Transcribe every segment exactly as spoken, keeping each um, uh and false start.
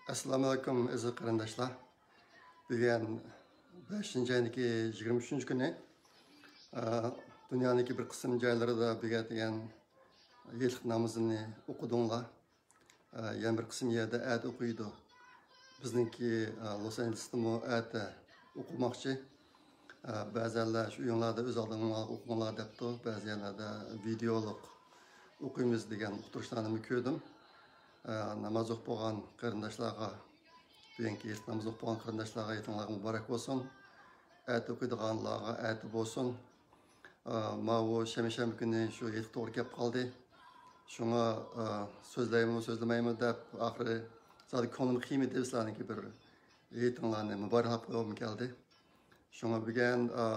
ئەسسالامۇ ئەلەيكۇم، ئەزىز قېرىنداشلار. بۈگۈن بەشىنچى ئاينىڭكى يىگىرمە ئۈچىنچى كۈنى. ئە، دۇنيانىڭكى بىر قىسىم جايلىرىدا بۈگۈن دېگەن ھېيتلىق نامىزىنى ئوقۇدۇڭلار. ئە، يەنە بىر قىسىم يەردە ئەتە ئوقۇيدۇ. بىزنىڭكى، ئە، لوس ئانژېلېستىمۇ ئەتە ئوقۇماقچى. ئە، بەزەنلەر شۇ ئۆيۈڭلاردا ئۆز ئالدىڭلار ئوقۇڭلار دەپتۇ. بەزى يەرلەردە ۋىدېئولۇق ئوقۇيمىز دېگەن ئۇقتۇرۇشلارنىمۇ كۆردۈم. ئە، ناماز ئوقۇپ بولغان قېرىنداشلارغا، بۈگۈنكى ھېيت نامىزى ئوقۇپ بولغان قېرىنداشلارغا ھېيتىڭلارغا مۇبارەك بولسۇن. ئەتە ئوقۇيدىغانلارغا ئەتە بولسۇن. ئە، ماۋۇ شەنبە، شەنبە كۈنى شۇ ھېيتقا توغرا كەپ قالدى. شۇڭا، ئە، سۆزلەيمۇ، سۆزلىمەيمۇ دەپ، ئاخىرى زادى كۆڭلۈم قىيمىدى، سىلەرنىڭكى بىر ھېيتىڭلارنى مۇبارەكلەپ قويغۇم كەلدى. شۇڭا بۈگۈن، ئە،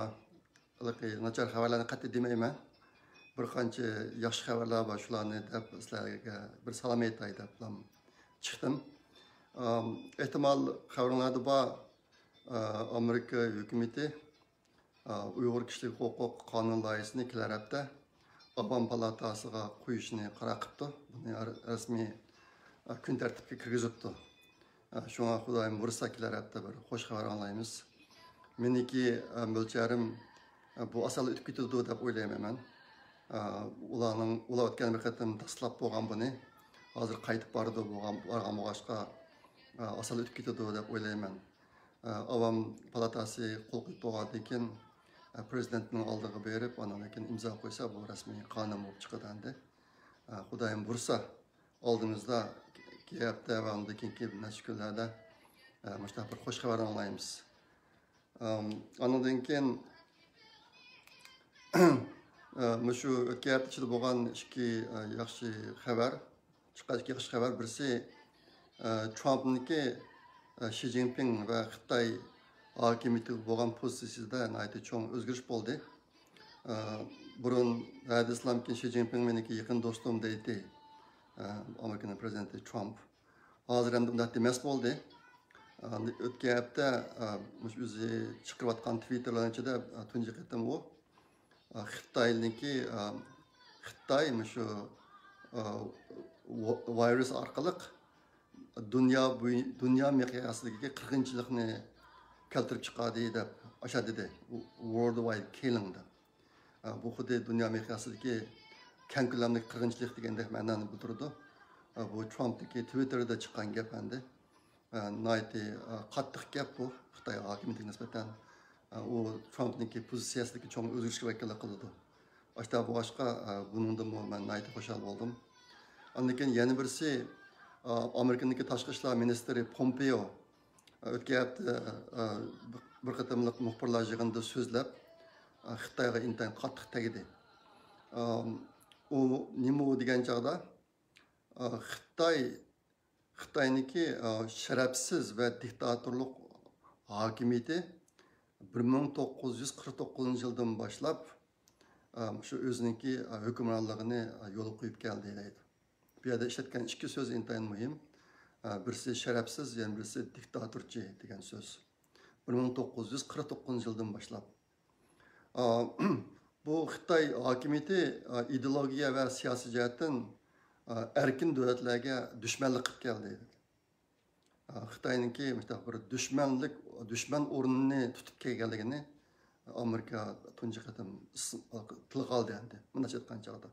ھېلىقى ناچار خەۋەرلەرنى قەتئىي دېمەيمەن. بىر قانچە ياخشى خەۋەرلەر بار، شۇلارنى دەپ سىلەرگە بىر سالام ئېيتاي دەپلا چىقتىم. ئەم، ئېھتىمال خەۋىرىڭلاردا بار، ئە، ئامېرىكا ھۆكۈمىتى، ئە، ئۇيغۇر كىشىلىك ھوقۇق قانۇن لايىھىسىنى كېلەر ھەپتە ئاۋام پالاتاسىغا قويۇشنى قارار قىپتۇ. بۇنى رەسمىي، ئە، كۈن تەرتىپكە كىرگۈزۈپتۇ. ئە، شۇڭا خۇدايىم بۇيرۇسا كېلەر ھەپتە بىر خوش خەۋەر ئاڭلايمىز. مېنىڭكى، ئە، مۆلچەرىم، ئە، بۇ ئاسانلا ئۆتۈپ كېتىدۇ دەپ ئويلايمەن مەن. ئە، ئۇلارنىڭ، ئۇلار ئۆتكەن بىر قېتىم تەستىقلاپ بولغان بۇنى. ھازىر قايتىپ بارىدۇ بولغان، بارغان بولغاچقا، ئە، ئاسانلا ئۆتۈپ كېتىدۇ دەپ ئويلايمەن. ئە، ئاۋام پالاتاسى قول قويۇپ بولغاندىن كېيىن، ئە، پرېزىدېنتنىڭ ئالدىغا بېرىپ، ئاندىن كېيىن ئىمزا قويسا، بۇ رەسمىي قانۇن بولۇپ چىقىدۇ ئەمدى. ئە، خۇدايىم بۇيرۇسا، ئالدىمىزدا كېيىنكى ھەپتە ۋە ئاندىن كېيىنكى بىر نەچچە كۈنلەردە، ئە، مۇشۇنداق بىر خوش خەۋەرنى ئاڭلايمىز. ئەم، ئاندىن كېيىن، ئە، مۇشۇ ئۆتكەن ھەپتە ئىچىدە بولغان ئىككى، ئە، ياخشى خەۋەر، چىققان ئىككى ياخشى خەۋەر، بىرسى، ئە، ترامپنىڭكى، ئە، شى جىنپىڭ ۋە خىتاي ھاكىمىيىتىگە بولغان پوزىتسىيىسىدە ناھايىتى چوڭ ئۆزگىرىش بولدى. ئە، بۇرۇن ھە دېسىلامكى، شى جىنپىڭ مېنىڭكى يېقىن دوستۇم دەيتتى، ئە، ئامېرىكىنىڭ پرېزىدېنتى ترامپ. ھازىر ئەمدى ئۇنداق دېمەس بولدى. ئە، ئۆتكەن ھەپتە، ئە، مۇشۇ ئۆزى چىقىرىۋاتقان تىۋىتتېرلارنىڭ ئىچىدە، ئە، تۇنجى قېتىم ئۇ، ئە، خىتاينىڭكى، ئە، خىتاي مۇشۇ، ئە، ۋا-، ۋايرۇس ئارقىلىق دۇنيا بوي-، دۇنيا مىقياسىدىكى قىرغىنچىلىقنى كەلتۈرۈپ چىقاردى دەپ ئاشۇ دېدى. Worldwide killing دەپ. ئە، بۇ خۇددى دۇنيا مىقياسىدىكى كەڭ كۆلەملىك قىرغىنچىلىق دېگەندەك مەنانى بىلدۈرىدۇ. ئە، بۇ ترامپنىڭكى تىۋىتتېرىدا چىققان گەپ ئەمدى. ئە، ناھايىتى، ئە، قاتتىق گەپ بۇ خىتاي ھاكىمىيىتىگە نىسبەتەن. ئە، ئۇ ترامپنىڭكى پوزىتسىيەسىدىكى چوڭ ئۆزگىرىشكە ۋەكىللىك قىلىدۇ. ئاشۇنداق بولغاچقا، ئە، بۇنىڭدىنمۇ مەن ناھايىتى خۇشال بولدۇم. ئاندىن كېيىن يەنە بىرسى، ئە، ئامېرىكىنىڭكى تاشقى ئىشلار مىنىستىرى پومپېئو، ئە، ئۆتكەن ھەپتە، ئە، بىر قېتىملىق مۇخبىرلار يىغىنىدا سۆزلەپ، ئە، خىتايغا ئىنتايىن قاتتىق تەگدى. ئە، ئۇ نېمە ئۇ دېگەن چاغدا، ئە، خىتاي، خىتاينىڭكى، ئە، شەرەپسىز ۋە دىكتاتورلۇق ھاكىمىيىتى بىر مىڭ توققۇز يۈز قىرىق توققۇزىنچى يىلدىن باشلاپ، ئە، شۇ ئۆزىنىڭكى، ئە، ھۆكۈمرانلىقىنى، ئە، يولغا قويۇپ كەلدى دەيدۇ. بۇ يەردە ئىشلەتكەن ئىككى سۆز ئىنتايىن مۇھىم. ئە، بىرسى شەرەپسىز، يەنە بىرسى دىكتاتورچى دېگەن سۆز. بىر مىڭ توققۇز يۈز قىرىق توققۇزىنچى يىلدىن باشلاپ. ئا، بۇ خىتاي ھاكىمىيىتى، ئا، ئىدېئولوگىيە ۋە سىياسىي جەھەتتىن، ئا، ئەركىن دۆلەتلەرگە دۈشمەنلىك قىلىپ كەلدى. ئا، خىتاينىڭكى مۇشۇنداق بىر دۈشمەنلىك، دۈشمەن ئورنىنى تۇتۇپ كەلگەنلىكىنى، ئا، ئامېرىكا تۇنجى قېتىم ئىس-، تىلغا ئالدى ئەمدى. مۇنداقچە ئېيتقان چاغدا.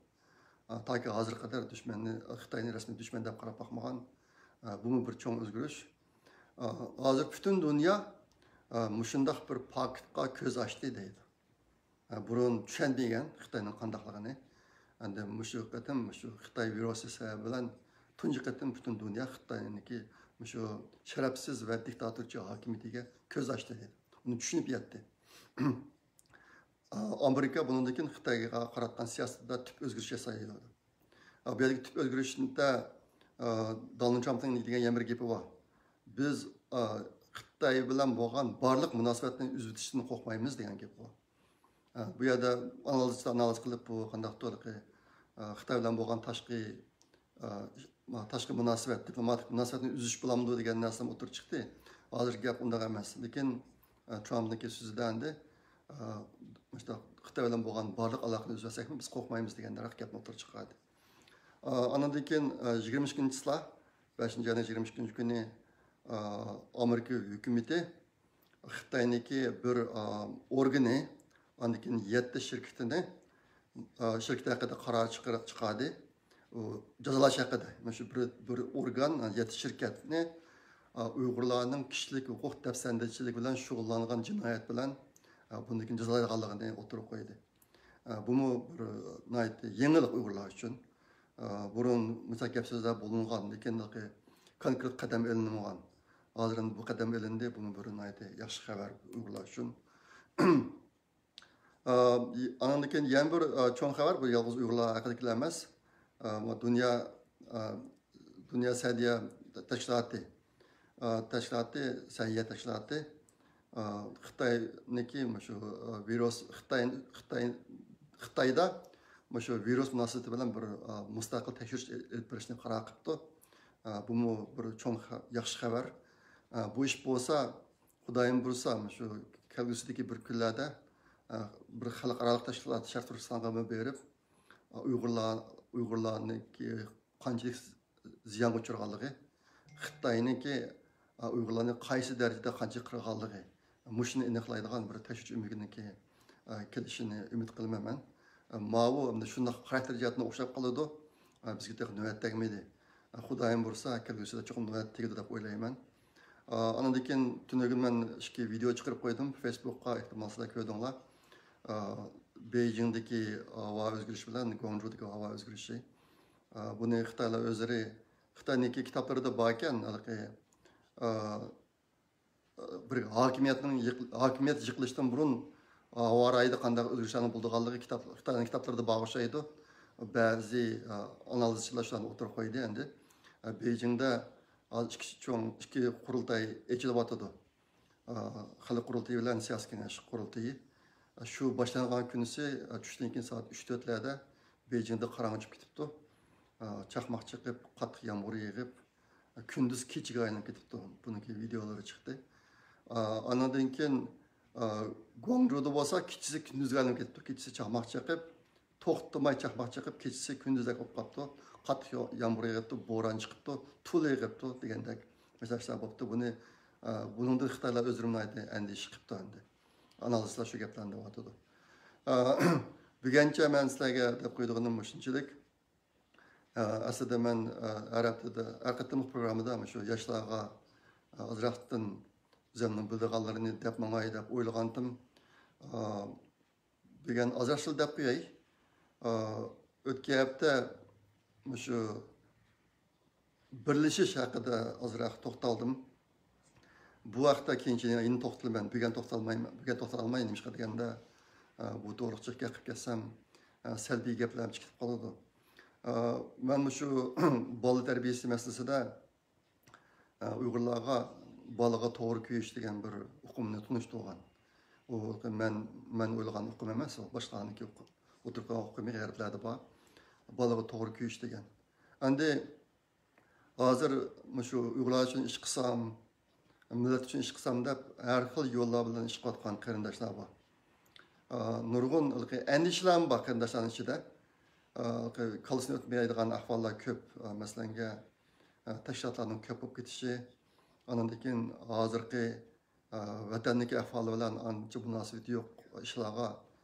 ئا، تاكى ھازىرغا قەدەر دۈشمەننى، خىتاينى رەسمىي دۈشمەن دەپ قاراپ باقمىغان. ئا، بۇمۇ بىر چوڭ ئۆزگىرىش. ئا، ھازىر پۈتۈن دۇنيا، ئا، مۇشۇنداق بىر پاكىتقا كۆز ئاچتى دەيدۇ. ئا، بۇرۇن چۈشەنمىگەن خىتاينىڭ قانداقلىقىنى. ئەمدى مۇشۇ قېتىم مۇشۇ خىتاي ۋىرۇسى سەۋەبى بىلەن تۇنجى قېتىم پۈتۈن دۇنيا خىتاينىڭكى مۇشۇ شەرەپسىز ۋە دىكتاتورچى ھاكىمىيىتىگە كۆز ئاچتى دەيدۇ. ئۇنى چۈشىنىپ يەتتى. ئامېرىكا بۇنىڭدىن كېيىن خىتايغا قاراتقان سىياسىتىدە تۈپ ئۆزگىرىش ياسايدۇ. بۇ يەردىكى تۈپ ئۆزگىرىشتە، دونالد ترامپنىڭ دېگەن يەنە بىر گېپى بار. بىز، خىتاي بىلەن بولغان بارلىق مۇناسىۋەتنى ئۈزۈۋېتىشتىن قورقمايمىز دېگەن گېپى بار. بۇ يەردە ئانالىزچىلار ئانالىز قىلىپ، بۇ قانداقتۇر، خىتاي بىلەن بولغان تاشقى ئە، تاشقى مۇناسىۋەت، دىپلوماتىك مۇناسىۋەتنى ئۈزۈش بولامدۇ دېگەن نەرسىمۇ ئوتتۇرىغا چىقتى. ھازىر گەپ ئۇنداق ئەمەس. لېكىن، ئە، ترامپنىڭكى سۆزىدە ئەمدى، ئە، مۇشۇنداق خىتاي بىلەن بولغان بارلىق ئالاقىنى ئۈزۈۋەتسەكمۇ بىز قورقمايمىز دېگەندەك گەپنى ئوتتۇرىغا چىقاردى. ئە، ئاندىن كېيىن، ئە، يىگىرمە ئىككىنچى چىسلا، بەشىنچى ئاينىڭ يىگىرمە ئىككىنچى كۈنى، ئامېرىكا ھۆكۈمىتى خىتاينىڭكى بىر ئورگىنى، ئاندىن كېيىن يەتتە شىركىتىنى، شىركىتى ھەققىدە قارار چىقار-، چىقاردى. ئۇ جازالاش ھەققىدە. مانا شۇ بىر، بىر ئورگان، يەتتە شىركەتنى ئۇيغۇرلارنىڭ كىشىلىك ھوقۇق دەپسەندىچىلىكى بىلەن شۇغۇللانغان جىنايەت بىلەن بۇندىن كېيىن جازالايدىغانلىقىنى ئوتتۇرىغا قويدى. بۇمۇ بىر ناھايىتى يېڭىلىق ئۇيغۇرلار ئۈچۈن. بۇرۇن مۇشۇنداق گەپ سۆزلەر بولۇنغان، لېكىن كونكرېت قەدەم ئېلىنمىغان. ھازىر ئەمدى بۇ قەدەم ئېلىندى، بۇمۇ بىر ناھايىتى ياخشى خەۋەر ئۇيغۇرلار ئۈچۈن. ئانىڭدىن كېيىن يەنە بىر چوڭ خەۋەر، بۇ يالغۇز ئۇيغۇرلار ھەققىدىكىلا ئەمەس، دۇنيا، دۇنيا سەھىيە تەشكىلاتى، تەشكىلاتى، سەھىيە تەشكىلاتى، خىتاينىڭكى مۇشۇ ۋىرۇس، خىتاي، خىتاي، خىتايدا مۇشۇ ۋىرۇس مۇناسىۋىتى بىلەن بىر مۇستەقىل تەكشۈرۈش ئېلىپ بېرىشنى قارار قىپتۇ. بۇمۇ بىر چوڭ خە-، ياخشى خەۋەر. بۇ ئىش بولسا، خۇدايىم بۇيرۇسا، شۇ كەلگۈسىدىكى بىر كۈنلەردە بىر خەلقئارالىق تەشكىلات شەرقىي تۈركىستانغا بېرىپ، ئۇيغۇرلار، ئۇيغۇرلارنىڭكى قانچىلىك زىيانغا ئۇچرىغانلىقى، خىتاينىڭكى ئۇيغۇرلارنى قايسى دەرىجىدە قانچە قىرغانلىقى، مۇشۇنى ئېنىقلايدىغان بىر تەكشۈرۈش ئۆمىكىنىڭكى كېلىشىنى ئۈمىد قىلىمەن مەن. ماۋۇ ئەمدى شۇنداق خاراكتېر جەھەتتىن ئوخشاپ قالىدۇ. بىزگە تېخى نۆۋەت تەگمىدى. خۇدايىم بۇيرۇسا، كەلگۈسىدە چوقۇم نۆۋەت تېگىدۇ دەپ ئويلايمەن. ئانىڭدىن كېيىن تۈنۈگۈن مەن ئىككى ۋىدېئو چىقىرىپ قويدۇم فېيسبۇكقا، ئېھتىمال سىلەر كۆردۈڭلار. بېيجىڭدىكى ھاۋا ئۆزگىرىشى بىلەن گۇاڭجۇدىكى ھاۋا ئۆزگىرىشى. بۇنى خىتايلار ئۆزلىرى، خىتاينىڭكى كىتابلىرىدا باركەن، ھېلىقى، بىر ھاكىمىيەتنىڭ يىق-، ھاكىمىيەت يىقىلىشتىن بۇرۇن ھاۋا رايىدا قانداق ئۆزگىرىشلەرنىڭ بولىدىغانلىقى كىتاب، خىتاينىڭ كىتابلىرىدا بار ئوخشايدۇ. بەزى ئانالىزچىلار شۇلارنى ئوتتۇرىغا قويدى ئەمدى. بېيجىڭدا ھازىر ئىككى چوڭ، ئىككى قۇرۇلتاي ئېچىلىۋاتىدۇ. خەلق قۇرۇلتىيى بىلەن سىياسىي كېڭەش قۇرۇلتىيى. شۇ باشلانغان كۈنىسى چۈشتىن كېيىن سائەت ئۈچ تۆتلەردە بېيجىڭدا قاراڭغۇ چۈشۈپ كېتىپتۇ. چاقماق چېقىپ، قاتتىق يامغۇر يېغىپ، كۈندۈز كېچىگە ئايلىنىپ كېتىپتۇ. بۇنىڭكى ۋىدېئولىرى چىقتى. ئانىڭدىن كېيىن گۇاڭجۇدا بولسا كېچىسى كۈندۈزگە ئايلىنىپ كېتىپتۇ. كېچىسى چاقماق چېقىپ، توختىماي چاقماق چېقىپ، كېچىسى كۈندۈزدەك بولۇپ قاپتۇ. قاتتىق يا-، يامغۇر يېغىپتۇ، بوران چىقىپتۇ، تولا يېغىپتۇ دېگەندەك مەسىلە بوپتۇ. بۇنى، ئە، بۇنىڭدىن خىتايلار ئۆزلىرى ناھايىتى ئەندىشە قىپتۇ ئەمدى. ئانالىزلار شۇ گەپلەرنى دەۋاتىدۇ. ئە، بۈگۈنچە مەن سىلەرگە دەپ قويىدىغىنىم مۇشۇنچىلىك. ئە، ئەسلىدە مەن، ئە، ھەر ھەپتىدە، ھەر قېتىملىق پروگراممىدا مۇشۇ ياشلارغا، ئە، ئازراقتىن ئۆزۈمنىڭ بىلىدىغانلىرىنى دەپ ماڭاي دەپ ئويلىغانتىم. ئە، بۈگۈن ئازراقلا دەپ قوياي. ئا، ئۆتكەن ھەپتە مۇشۇ بىرلىشىش ھەققىدە ئازراق توختالدىم. بۇ ھەقتە كېيىنچە يەنە توختىلىمەن. بۈگۈن توختالمايمەن. بۈگۈن توختالالماي، نېمىشقا دېگەندە، ئا، بۇ توغرىلىق جىق گەپ قىلىپ كەتسەم، ئا، سەلبىي گەپلەر چىقىپ قالىدۇ. ئا، مەن مۇشۇ بالا تەربىيەسى مەسىلىسىدە ئۇيغۇرلارغا بالىغا توغرا كۆيۈش دېگەن بىر ئۇقۇمنى تونۇشتۇرغان. ئۇ مەن، مەن ئويلىغان ئۇقۇم ئەمەس، ئۇ باشقىلارنىڭكى ئۇقۇم. ئوتتۇرا قويغان ئۇقۇمى غەربلەردە بار. بالىغا توغرا كۆيۈش دېگەن. ئەمدى ھازىر مۇشۇ ئۇيغۇرلار ئۈچۈن ئىش قىلسام، مىللەت ئۈچۈن ئىش قىلسام دەپ ھەر خىل يوللار بىلەن ئىش قىلىۋاتقان قېرىنداشلار بار. ئا، نۇرغۇن ھېلىقى ئەندىشىلەرمۇ بار قېرىنداشلارنىڭ ئىچىدە. ئا، ھېلىقى كاللىسىنى ئۆتمەيدىغان ئەھۋاللار كۆپ. ئا، مەسىلەنگە، ئا، تەشكىلاتلارنىڭ كۆپ بولۇپ كېتىشى، ئانىڭدىن كېيىن ھازىرقى، ئا، ۋەتەندىكى ئەھۋال بىلەن ئانچە مۇناسىۋىتى يوق ئىشلارغا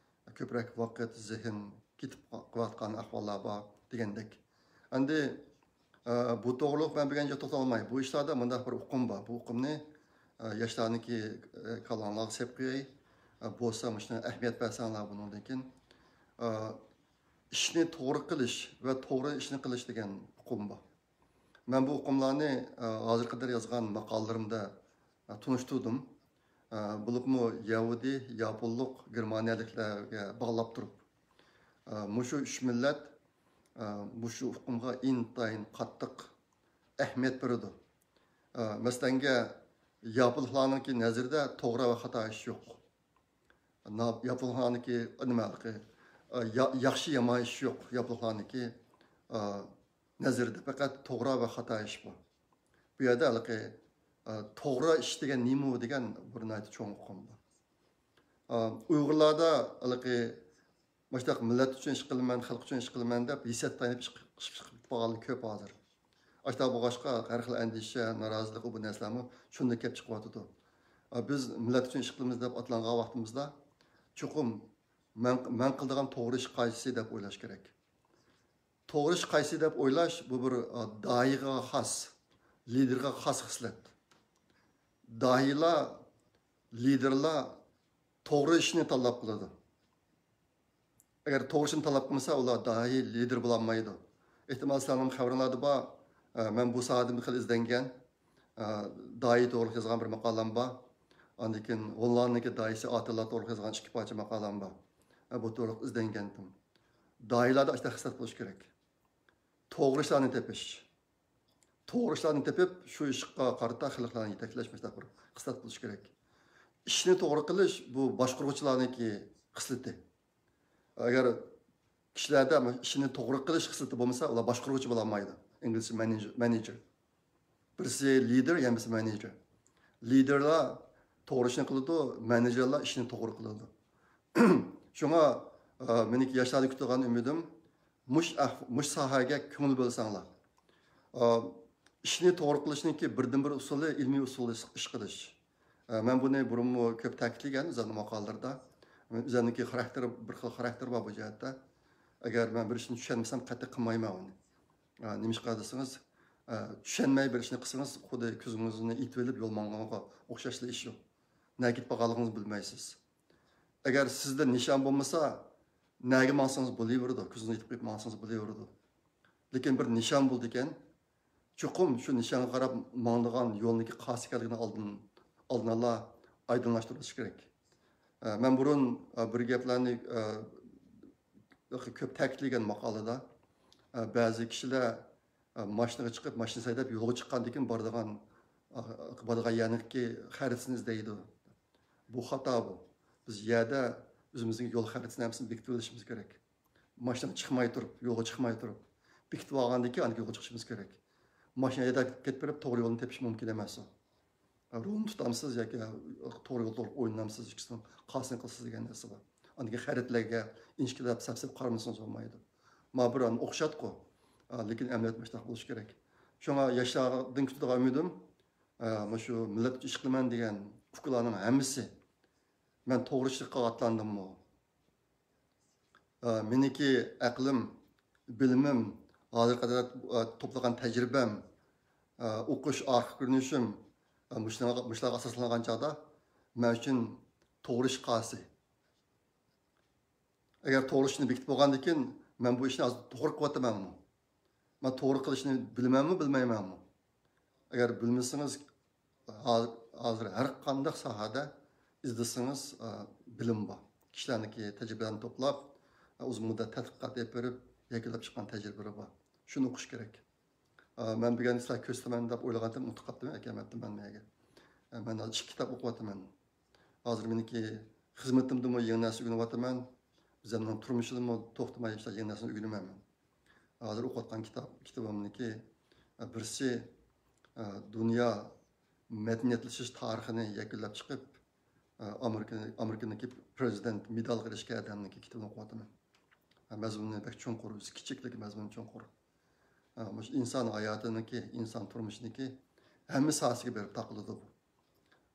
كۆپرەك ۋاقىت، زېھىن كېتىپ قېلىۋاتقان ئەھۋاللار بار دېگەندەك. ئەمدى، ئە، بۇ توغرۇلۇق مەن بۈگۈنچە توختالماي. بۇ ئىشلاردا مۇنداق بىر ئۇقۇم بار. بۇ ئۇقۇمنى، ئە، ياشلارنىڭكى، ئە، كاللاڭلارغا سېلىپ قوياي. ئە، بولسا مۇشۇنى ئەھمىيەت بەرسەڭلار بۇنىڭدىن كېيىن. ئە، ئىشنى توغرا قىلىش ۋە توغرا ئىشنى قىلىش دېگەن ئۇقۇم بار. مەن بۇ ئۇقۇملارنى، ئە، ھازىرغا قەدەر يازغان ماقالىلىرىمدە، ئە، تونۇشتۇردۇم. ئە، بولۇپمۇ يەھۇدىي، ياپونلۇق، گېرمانىيەلىكلەرگە باغلاپ تۇرۇپ، ئە، مۇشۇ ئۈچ مىللەت، ئە، مۇشۇ ئۇقۇمغا ئىنتايىن قاتتىق ئەھمىيەت بېرىدۇ. ئە، مەسىلەنگە، ياپونلۇقلارنىڭكى نەزىرىدە توغرا ۋە خاتا ئىش يوق. نا-، ياپونلۇقلارنىڭكى نېمە، ئە، يا-، ياخشى يامان ئىش يوق ياپونلۇقلارنىڭكى، ئە، نەزىرىدە پەقەت توغرا ۋە خاتا ئىش بار. بۇ يەردە ھېلىقى، ئە، توغرا ئىش دېگەن نېمە دېگەن بىر ناھايىتى چوڭ ئۇقۇم بار. ئە، ئۇيغۇرلاردا ھېلىقى مۇشۇنداق مىللەت ئۈچۈن ئىش قىلىمەن، خەلق ئۈچۈن ئىش قىلىمەن دەپ ھېسەت تايىنىپ ئىش قىلىپ، ئىش قىلىپ قالغانلار كۆپ ھازىر. ئاشۇنداق بولغاچقا، ھەر خىل ئەندىشە، نارازىلىق، بۇ نەرسىلەرمۇ شۇندىن كېلىپ چىقىۋاتىدۇ. ئا، بىز مىللەت ئۈچۈن ئىش قىلىمىز دەپ ئاتلانغان ۋاقتىمىزدا، چوقۇم مەن، مەن قىلىدىغان توغرا ئىش قايسى دەپ ئويلاش كېرەك. توغرا ئىش قايسى دەپ ئويلاش، بۇ بىر، ئا، داھىيغا خاس، لىدېرغا خاس خىسلەت. داھىيلار، لىدېرلار توغرا ئىشنى تاللاپ قىلىدۇ. ئەگەر توغرا ئىشنى تاللاپ قىلمىسا، ئۇلار داھىي لىدېر بولالمايدۇ. ئېھتىمال، سىلەرنىڭ خەۋىرىڭلاردا بار، ئە، مەن بۇ ساھەدە بىر خىل ئىزدەنگەن، ئە، داھىي توغرىلىق يازغان بىر ماقالەم بار. ئاندىن كېيىن ھوللاندىدىكى داھىيسى ئاتىلار توغرىلىق يازغان ئىككى پارچە ماقالەم بار. ئە، بۇ توغرىلىق ئىزدەنگەنتىم. داھىيلاردا ئاشۇنداق خىسلەت بولۇشى كېرەك. توغرا ئىشلارنى تېپىش. توغرا ئىشلارنى تېپىپ، شۇ ئىشقا قارىتا خەلقلەرنى يېتەكلەش، مۇشۇنداق بىر خىسلەت بولۇشى كېرەك. ئىشنى توغرا قىلىش، بۇ باشقۇرغۇچىلارنىڭكى خىسلىتى. ئەگەر كىشىلەردە ئىشنى توغرا قىلىش خىسلىتى بولمىسا، ئۇلار باشقۇرغۇچى بولالمايدۇ. ئىنگلىزچە مانېجېر. بىرسى لىدېر، يەنە بىرسى مانېجېر. لىدېرلار توغرا ئىشنى قىلىدۇ، مانېجېرلار ئىشنى توغرا قىلىدۇ. شۇڭا، ئە، مېنىڭكى ياشلاردىن كۈتىدىغان ئۈمىدىم، مۇش ئەھ-، مۇش ساھەگە كۆڭۈل بۆلسەڭلار. ئە، ئىشنى توغرا قىلىشنىڭكى بىردىنبىر ئۇسۇلى، ئىلمىي ئۇسۇلى ئىش قىلىش. ئە، مەن بۇنى بۇرۇنمۇ كۆپ تەكىتلىگەن ئۆزۈمنىڭ ماقالىلىرىدا. ئۆزۈمنىڭكى خاراكتېرى، بىر خىل خاراكتېر بار بۇ جەھەتتە. ئەگەر مەن بىر ئىشنى چۈشەنمىسەم، قەتئىي قىلمايمەن ئۇنى. ئە، نېمىشقا دېسىڭىز، ئە، چۈشەنمەي بىر ئىشنى قىلسىڭىز، خۇددى كۆزىڭىزنى ئېتىۋېلىپ يول ماڭغانغا ئوخشاشلا ئىش ئۇ. نەگە كېتىپ قالغانلىقىڭىزنى بىلمەيسىز. ئەگەر سىزدە نىشان بولمىسا، نەگە ماڭسىڭىز بولۇۋېرىدۇ، كۆزىڭىز يېتىپ قېلىپ ماڭسىڭىز بولۇۋېرىدۇ. لېكىن بىر نىشان بولىدىكەن، چوقۇم شۇ نىشانغا قاراپ ماڭىدىغان يولنىڭكى قايسى ئىكەنلىكىنى ئالدىن، ئالدىن ئالا ئايدىڭلاشتۇرۇش كېرەك. ئە، مەن بۇرۇن، ئە، بىر گەپلەرنى، ئە، كۆپ تەكىتلىگەن ماقالىدا، ئە، بەزى كىشىلەر، ئە، ماشىنىغا چىقىپ، ماشىنا ھەيدەپ يولغا چىققاندىن كېيىن بارىدىغان، ئە، بارىدىغان يەرنىڭكى خەرىتىسىنى ئىزدەيدۇ. بۇ خاتا بۇ. بىز يەردە ئۆزىمىزنىڭ يول خەرىتىسىنى ھەممىسىنى بېكىتىۋېلىشىمىز كېرەك. ماشىنىغا چىقماي تۇرۇپ، يولغا چىقماي تۇرۇپ، بېكىتىپ ئالغاندىن كېيىن ئاندىن كېيىن يولغا چىقىشىمىز كېرەك. ماشىنا ھەيدەپ كېتىپ بېرىپ توغرا يولنى تېپىش مۇمكىن ئەمەس ئۇ. رولنى تۇتامسىز ياكى توغرا يولدا ئوينامسىز، ئىككىسىنىڭ قايسىنى قىلىسىز دېگەن نەرسە بار. ئاندىن كېيىن خەرىتىلەرگە ئىنچىكىلەپ سەپسەپ قارىمىسىڭىز بولمايدۇ. ما بىر ئانا ئوخشاتقۇ. ئا، لېكىن ئەمەلىيەت مۇشۇنداق بولۇشى كېرەك. شۇڭا ياشلاردىن كۈتىدىغان ئۈمىدىم، ئا، مۇشۇ مىللەت ئۈچۈن ئىش قىلىمەن دېگەن ئۇكىلارنىڭ ھەممىسى، مەن توغرا ئىشلىققا ئاتلاندىممۇ؟ ئا، مېنىڭكى ئەقلىم، بىلىمىم، ھازىرغا قەدەر، ئا، توپلىغان تەجرىبەم، ئا، ئوقۇش ئارقا كۆرۈنۈشۈم، ئا، مۇشۇلارغا، مۇشۇلارغا ئاساسلانغان چاغدا مەن ئۈچۈن توغرا ئىش قايسى؟ ئەگەر توغرا ئىشنى بېكىتىپ بولغاندىن كېيىن، مەن بۇ ئىشنى ھازىر توغرا قىلىۋاتىمەنمۇ؟ مەن توغرا قىلىشنى بىلىمەنمۇ، بىلمەيمەنمۇ؟ ئەگەر بىلمىسىڭىز، ھا-، ھازىر ھەر قانداق ساھەدە ئىزدىسىڭىز، ئە، بىلىم بار. كىشىلەرنىڭكى تەجرىبىلەرنى توپلاپ، ئە، ئۇزۇن مۇددەت تەتقىقات ئېلىپ بېرىپ، يەكۈنلەپ چىققان تەجرىبىلىرى بار. شۇنى ئوقۇش كېرەك. ئە، مەن بۈگۈن سىلەرگە كۆرسىتىمەن دەپ ئويلىغانتىم، ئۇنتۇپ قاپتىمەن، ئەكەلمەپتىمەن مەن يەرگە. ئە، مەن ھازىر ئىككى كىتاب ئوقۇۋاتىمەن. ھازىر مېنىڭكى خىزمىتىمدىمۇ يېڭى نەرسە ئۆگىنىۋاتىمەن. ئۆزۈمنىڭ تۇرمۇشىدىمۇ توختىماي ئىشلەر، يېڭى نەرسىنى ئۆگىنىمەن مەن. ھازىر ئوقۇۋاتقان كىتاب، كىتابىمنىڭكى، ئە، بىرسى، ئە، دۇنيا مەدەنىيەتلىشىش تارىخىنى يەكۈنلەپ چىقىپ، ئە، ئامېرىكا، ئامېرىكىنىڭكى پرېزىدېنت مېدالىغا ئېرىشكەن ئادەمنىڭكى كىتابىنى ئوقۇۋاتىمەن. ئە، مەزمۇنى بەك چوڭقۇر، ئۆزى كىچىك، لېكىن مەزمۇنى چوڭقۇر. ئە، مۇشۇ ئىنسان ھاياتىنىڭكى، ئىنسان تۇرمۇشىنىڭكى ھەممە ساھەسىگە بېرىپ تاقىلىدۇ بۇ.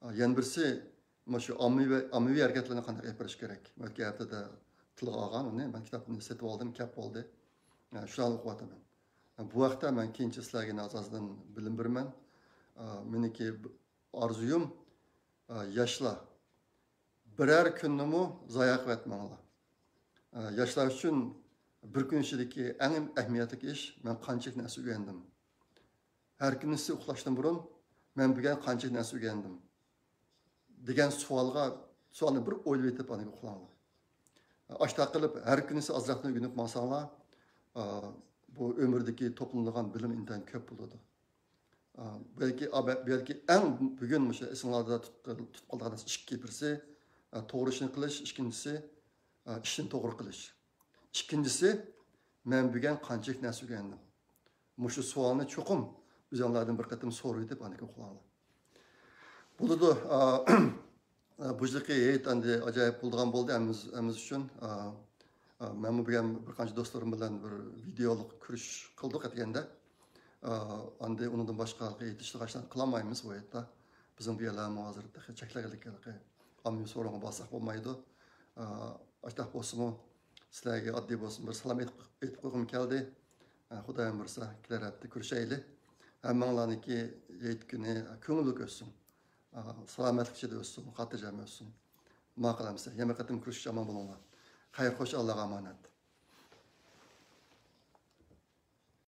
ئە، يەنە بىرسى، مۇشۇ ئاممىۋى، ئاممىۋى ھەرىكەتلەرنى قانداق ئېلىپ بېرىش كېرەك؟ ئۆتكەن ھەپتىدە تىلغا ئالغان ئۇنى، مەن كىتابنى سېتىپ ئالدىم، كەپ بولدى. ئە، شۇلارنى ئوقۇۋاتىمەن. ئە، بۇ ھەقتە مەن كېيىنچە سىلەرگە يەنە ئاز-ئازدىن بىلىم بېرىمەن. ئە، مېنىڭكى ئارزۇيۇم، ئە، ياشلار، بىرەر كۈننىمۇ زايە قىلىۋەتمەڭلار. ئە، ياشلار ئۈچۈن بىر كۈن ئىچىدىكى ئەڭ ئەھمىيەتلىك ئىش، مەن قانچىلىك نەرسە ئۆگەندىم؟ ھەر كۈنىسى ئۇخلاشتىن بۇرۇن، مەن بۈگۈن قانچىلىك نەرسە ئۆگەندىم؟ دېگەن سوئالغا، سوئالنى بىر ئويلىۋېتىپ، ئاندىن ئۇخلاڭلار. ئاشۇنداق قىلىپ، ھەر كۈنىسى ئازراقنى ئۆگىنىپ ماڭساڭلار، ئا، بۇ ئۆمۈردىكى توپلىنىدىغان بىلىم ئىنتايىن كۆپ بولىدۇ. ئا، بەلكى، ئا، بە-، بەلكى ئەڭ بۈگۈن مۇشۇ ئېسىڭلاردا تۇت-، تۇتۇپ قالىدىغان نەرسە ئىككى، بىرسى، ئا، توغرا ئىشنى قىلىش، ئىككىنچىسى، ئا، ئىشنى توغرا قىلىش. ئىككىنچىسى، مەن بۈگۈن قانچىلىك نەرسە ئۆگەندىم؟ مۇشۇ سوئالنى چوقۇم ئۆزۈڭلاردىن بىر قېتىم سورىۋېتىپ، ئاندىن كېيىن ئۇخلاڭلار. بولىدۇ. ئا، ئا، بۇ يىلقى ھېيت ئەمدى ئاجايىپ بولىدىغان بولدى ھەممىمىز، ھەممىمىز ئۈچۈن. ئا، ئا، مەنمۇ بۈگۈن بىر قانچە دوستلىرىم بىلەن بىر ۋىدېئولۇق كۆرۈش قىلدۇق ئەتىگەندە. ئاندىن ئۇنىڭدىن باشقا ئېيتىشلىق ئاشۇلارنى قىلالمايمىز بۇ يەردە. بىزنىڭ بۇ يەرلەرمۇ ھازىر تېخى چەكلىك، ئاممىۋى سورۇنغا بارساق بولمايدۇ. ئاشۇنداق بولسىمۇ، سىلەرگە ئاددىي بولسىمۇ بىر سالام ئېيتىپ، ئېيتىپ قويغۇم كەلدى. خۇدايىم بۇيرۇسا كېلەر ھەپتە كۆرۈشەيلى. ھەممىڭلارنىڭكى ھېيت كۈنى كۆڭۈللۈك ئۆتسۇن. سالامەتلىك ئىچىدە ئۆتسۇن، خاتىرجەم ئۆتسۇن. ماقۇل ئەمىسە، يەنە بىر قېتىم كۆرۈشكىچە ئامان بولۇڭلار. خەير خوش، ئاللاغا ئامانەت.